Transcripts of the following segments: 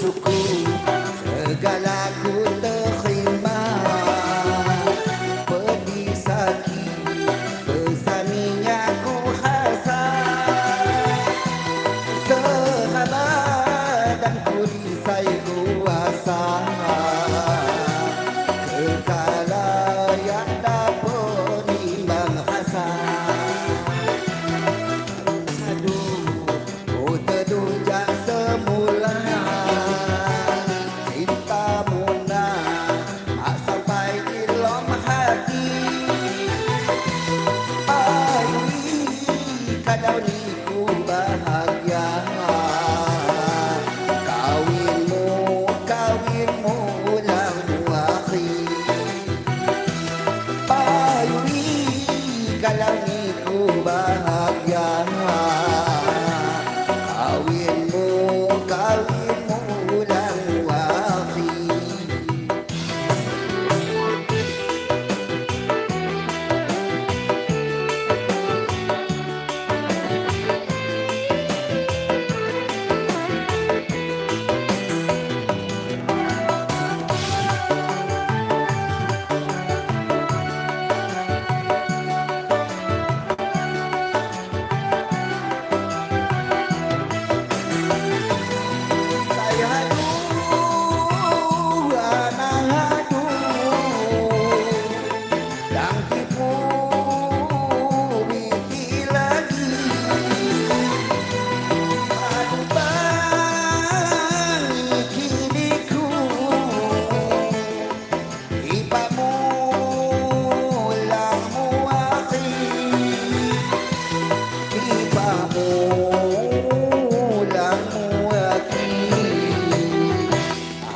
Suku segala ku terima. Pedih sakit bersaminya ku rasa. Sahabat dan ku disai kuasa. Kekala yang dapat nimbang rasa. Aduh, ku terdujak semula. Cinta muna tak sampai di lom hati. Ai, kalau niku bahagia. Kawinmu, kawinmu lang muakhi. Payui, kalau niku bahagia. Kawinmu, kawinmu lang muakhi. Saya aduh, anak aduh, yang tipu binti lagi. Aduh bang, kiniku, ipamu lang muakhi. Ipamu lang muakhi.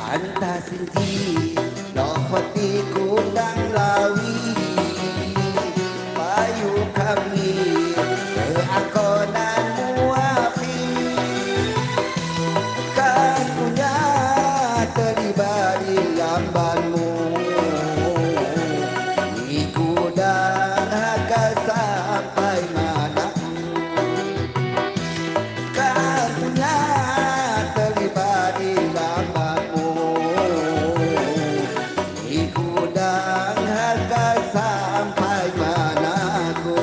Anta sinti lohoti kundang lawi. Payu kami seakonan muakhi. Kan punya terlibat di lambanmu. Iku dan haka sampai manaku. Kan punya terlibat di lambanmu. Iku dan haka sampai manaku.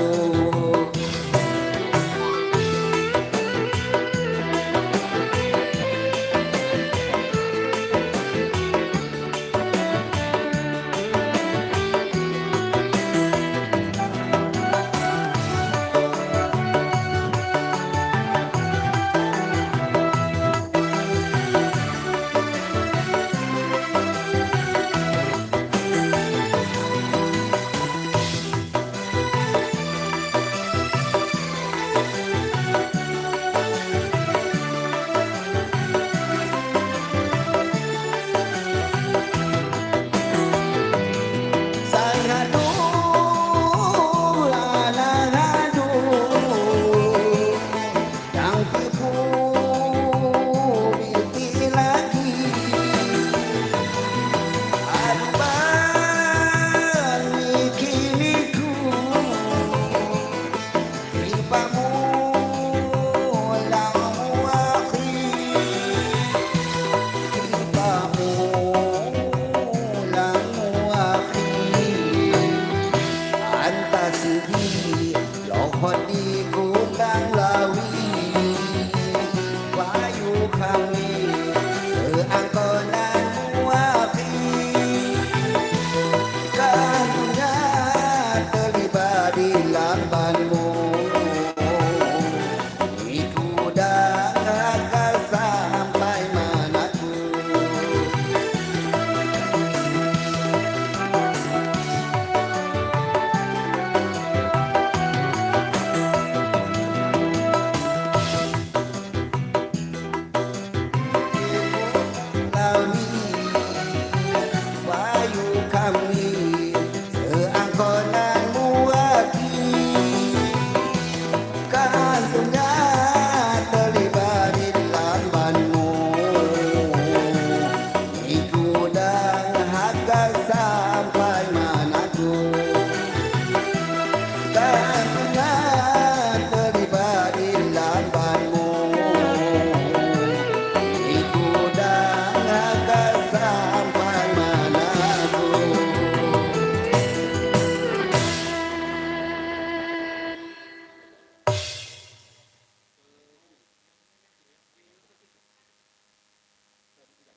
Sang aduh, anak aduh, yang tipu binti lagi. Aduh bang, kiniku, ipamu lang muakhi. Ipamu lang muakhi. Anta sigi lohot di kundang lawi. Wayu kami seangkonan muakhi. Kamunya terlibat di lambanmu. Iku dan haka sampai manaku. Lawi wayu kami seangkonan muaki. Kantunya terlibat di lambanmu. Iku dan haka.